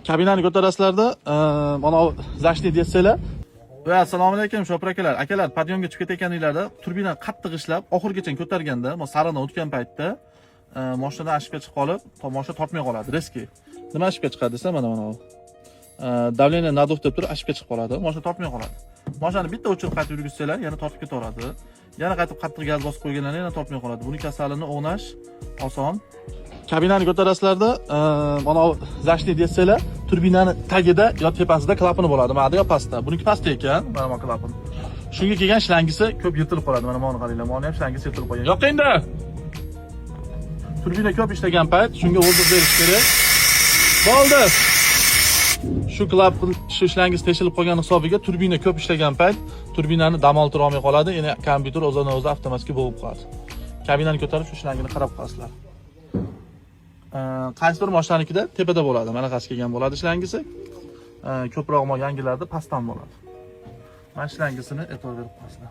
Kabinani ko'tarasizlarda, mana зашли desanglar. Va assalomu alaykum, shopir akalar. Akalar, подъём ga chiqib ketayotganinglarda turbina qattiq ishlab, oxirigacha ko'targanda, mana saridan o'tgan paytda mashinadan ошибка chiqib qolib, mashina tortmay qoladi, резкий. Nima ошибка chiqadi desa, mana bu. Давление наддув deb turib ошибка chiqib qoladi. Mashina tortmay qoladi. Mashinani bitta o'chirib qaytib yurgizsanglar, yana tortib ketaveradi. Yana qaytib qattiq gaz bosib qo'yganlarida yana tortmay qoladi. Buni kasalini o'nglash oson. Kabinani ko'tarasizlarda, mana зашли desanglar, turbinani tagida yo tepasida klapani bo'ladi, mana yo pastda. Buniki pastda ekan, mana bu klapan. Shunga kelgan shlangisi ko'p yirtilib qoladi. Mana buni qaranglar, mana ham shlangisi yirtilib qolgan. Yo'q endi. Turbina ko'p ishlagan payt shunga воздух berish kerak. Bo'ldi. Shu klapan, shu shlangisi teshilib qolgan hisobiga turbina ko'p ishlagan payt turbinani dam oltira olmay qoladi. Endi kompyuter o'zidan o'zi avtomatik bo'g'ib qoladi. Kabinani ko'tarib shu shlangini qarab qo'yasizlar. Qaysi bir mashinanikida tepada bo'ladi, mana qasi kelgan bo'ladi shlangisi. Ko'proq yangilarda pastdan bo'ladi. Mana shlangisini e'tibor berib qo'yasizlar.